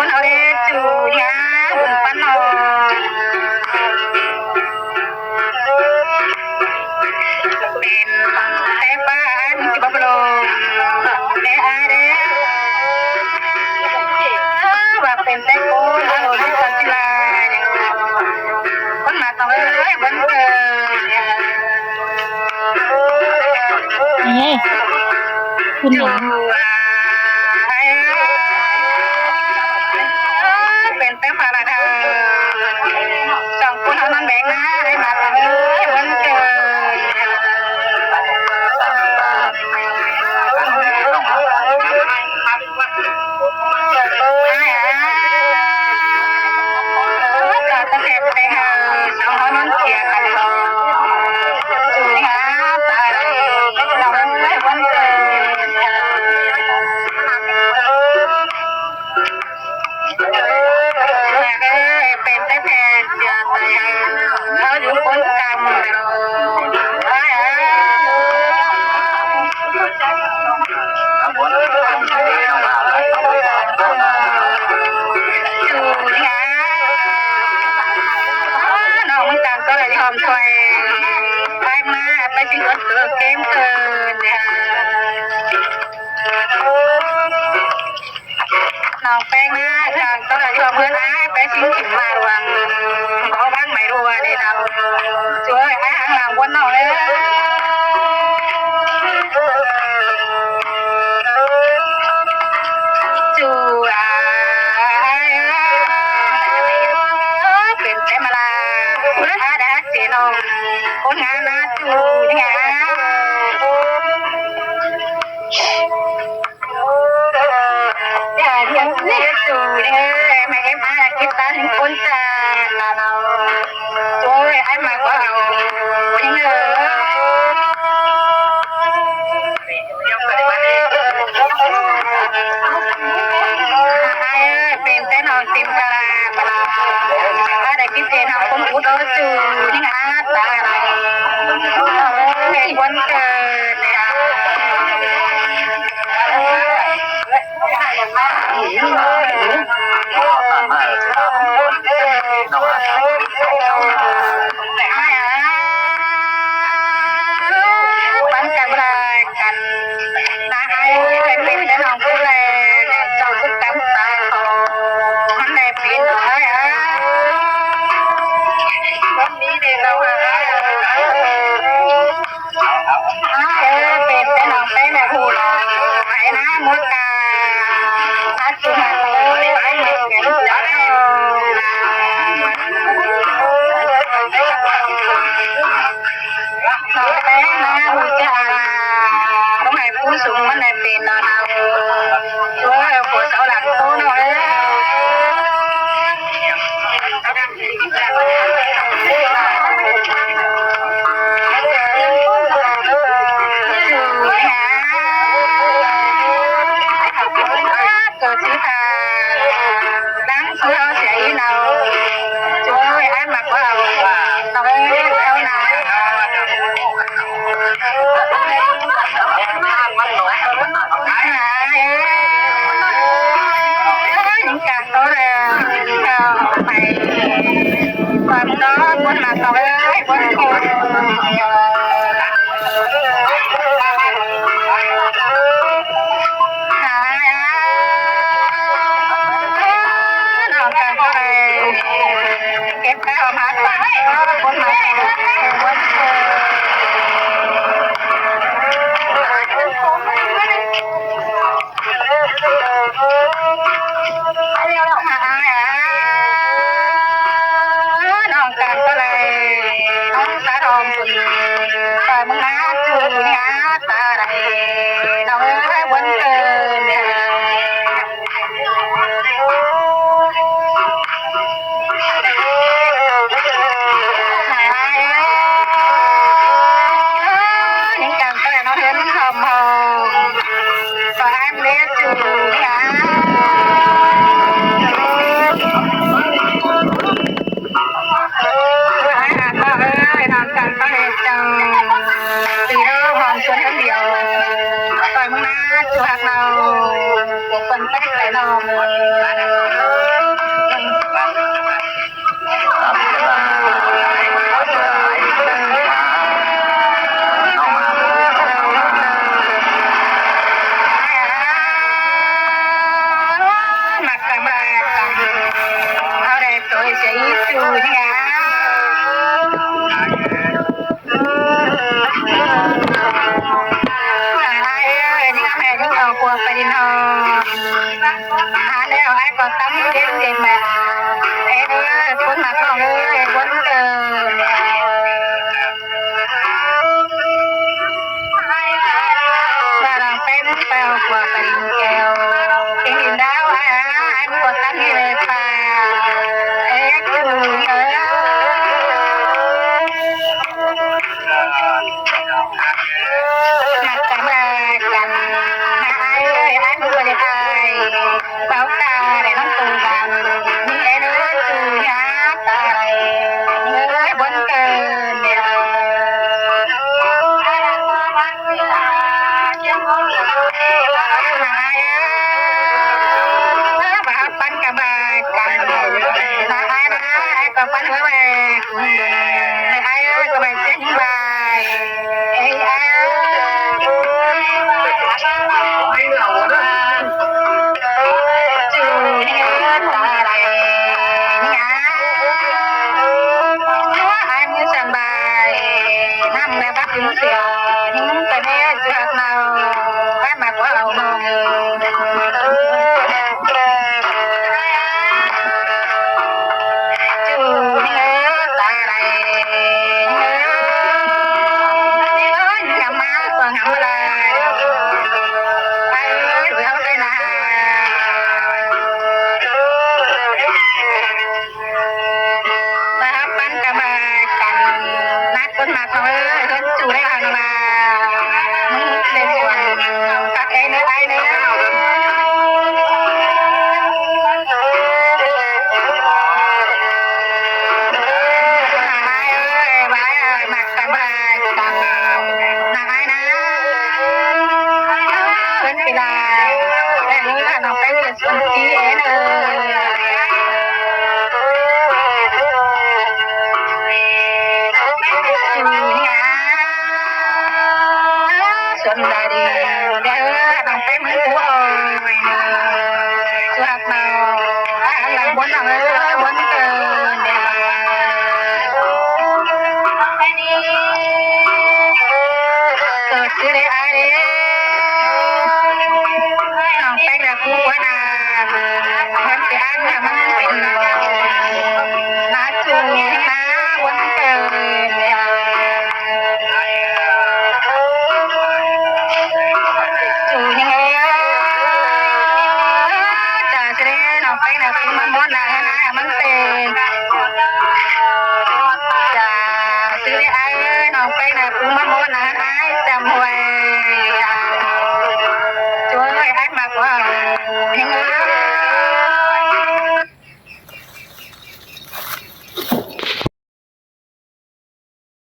ເອົາເດ້ ຈູຍາບຸນປັນເນາະ ເປັນແຕ່ປ້າອັນຊິບໍ່ໂປລມແຕ່ອາຍເດ້ ວ່າເປັນແຕ່ໂກນອາໂລນທີ່ສັກສິລາ ຄົນມາຕ້ອງເອີຍ ເບິ່ງເທີ ເອີຍ ຄຸນຫຍັງ? ເປັນແຕ່ພາລະດາ ສອງຄົນເຮົານັ້ນແບກນາ ໃຫ້ມາຕາເອີຍ ວັນເກີດ ກະຕະແທກແຕ່ເຮົາ ສອງເຮົານັ້ນເສຍກັນ ຫາຕາຍ ວັນເກີດ ເປັນແຕ່ແພງເສຍໃຈ ເຮົາຢູ່ຄົນກຳ ຢູ່ນີ້ ນ້ອງມັນກາງກໍລະຍອມຊ່ວຍ ໄປມາ ໄປຊິເກີດເກີດເກມເກີນ ນ້ອງແປ້ງນາ ກາງຕະຫຼາດຢູ່ເມືອງອ້າຍ ແປຊິງກິນມາລວງ ບໍ່ບັງໄມ້ຮົ່ວເດ້ດຳ ຊ່ວຍອ້າຍຫາງຫຼັງບົນນ້ອງເດີ ສູ່ອ້າຍເອີຍ ເປັນແຕ່ມາລາ ອາດາເສນອງ ຄົນງານນາສູ່ຫາ ຢ່າເຮັດເນຕູເດີ ມາເຮັດມາກິນຕາເປັນຄົນຈານລະເນາະ ໂອ້ຍ ອ້າຍມັກບໍ່ເອົາ ຍິງເອີຍ ອ້າຍເອີຍ ເປັນແຕ່ນ້ອງຕິມກະລາ ປະລາ ອ້າຍໄດ້ກິນເຈນຳຄົນອຸດເອີຍ ຢູ່ນີ້ຫາຕາຍ ເອີຍ ວັນເກີດເນຍ ອ້າຍເອີຍ ປັນກັນລາຍກັນ ນາອ້າຍເອີຍ ເປັນແຕ່ນ້ອງຜູ້ແລ ເຈົ້າຄືກັນຕາຍ ມັນໄດ້ເປັນອ້າຍ ອ້າຍ ຄົນນີ້ເດ້ເຈົ້າ ອ້າຍ ເອີຍ ເປັນແຕ່ນ້ອງໄປແມ່ຜູ້ລະ ໄປນາໝົດກາ ອາດຊິມາເລີຍ ໄປເມືອງເປັນເຈົ້າ ນ້ອງໄປນາຮູ້ຈັກ ຕ້ອງໃຫ້ຜູ້ສູງມັນໄດ້ເປັນເນາະ ໂອ້ຍ ຜູ້ເຊົາຫຼັງໂຕເນາະ ເອີຍ. ເກີດຊິຕາຍ ດັງເສືອເສຍອີເນົ່າ ໂອ້ຍ ອ້າຍມັກບໍ່ເອົາ ນ້ອງເອີຍ ເອົານາ ອ້າຍເອີຍ ຍັງກາງໂຕແລ້ວ ເຈົ້າໄປ ຄວາມເນາະ ຄົນມາເຂົ້າເອີຍ ຄົນຄົນ ຫາຍ ນ້ອງກາງເຂົ້າໄປ ເກັບໄປເອົາມາ ຄົນມາເຂົ້າເອີຍ ຄົນຄົນ ນ້ອງການກໍໄດ້ ນ້ອງສາທອງບຸນ ຕາເມືອງນາ ຈູຍາຕາໄດ້ ນ້ອງເອີຍ ບຸນເກີນ ຍັງການແຕ່ເນາະ ເຮືອນຄຳເຮົາ ສະອາດເລດຈູຍາ ອ້າຍຫາເອີຍ ນຳກັນມາເຮັດຈັ່ງ ປີເດີ ຫອມຊວນເຮືອນດຽວ ຕ່ອຍເມືອງນາ ຈູຮັກເຮົາ ເພິ່ນໄປໄກເນາະ ມັກກັນເລີຍກັນ ນາອ້າຍເອີຍ ອ້າຍບໍ່ໄດ້ອາຍ ເວົ້າກາໄດ້ນ້ຳໂຕດຳ ມີແອເດີຈູຍາຕາຍ ເອີຍບົນເກີນເດ ນາອ້າຍເອີຍ ວ່າເຮົາປັນກະບາຍກັນ ນາອ້າຍນາອ້າຍກໍປັນເອີຍ ເອີຍ ອ້າຍເອີຍ ກໍໄປເຊັ່ນບາຍ ເອີຍ ອ້າຍເອີຍ ຈູເຮັດຕາໄດ ຍາອ້າຍມີສຳບາຍ ນຳແມ່ບັກກິນເສຍ ຍິງກະເນສວກເມົາ ແມ່ມາກວ່າເອົາມອງ ຈູເຮັດຕາໄດ ຍາມມາກວ່າງາມລາຍ ໄປເອົາໄປນາ ມາຮັບປັນກະມາກັນ ນັດຄົນມັກເຮົາເອີຍ ເຮືອນຊູໄດ້ເອົານຳມາ ເປັນສ່ວນ ຄັກເອງເດີອ້າຍເດີ ອ້າຍເອີຍ ວ່າມັກກະມາກັນ ນາອ້າຍນາ ເພິ່ນຊິລາ ແຕ່ນີ້ລະນ້ອງແປ້ງ ສວນດາດີເດີ ນ້ອງແປ້ງ ມັນຜູ້ອ່ອຍ ສວກເມົາ ອາລັງບົນເອີຍ ບົນເກີນ ເກີດຊື່ໄດ້ອ້າຍເດ້ ນ້ອງແປ້ງ ແລະ ຜູ້ຫົວໜ້າ ມັນຊິອ່ານໃຫ້ມັນເປັນນາຈູນາວົນເກີນ ຈູນາ ຈາຊິເດ້ ນ້ອງແປ້ງນະ ຄືມັນບໍ່ນານາ ມັນເປັນ ຈາຊິເດ້ ອ້າຍເອີຍ ນ້ອງແປ້ງນະ ຄືມັນບໍ່ນານາ ອ້າຍຈຳໄວ້ ຊ່ວຍອ້າຍມາກວ່າ ຍິງເອີຍ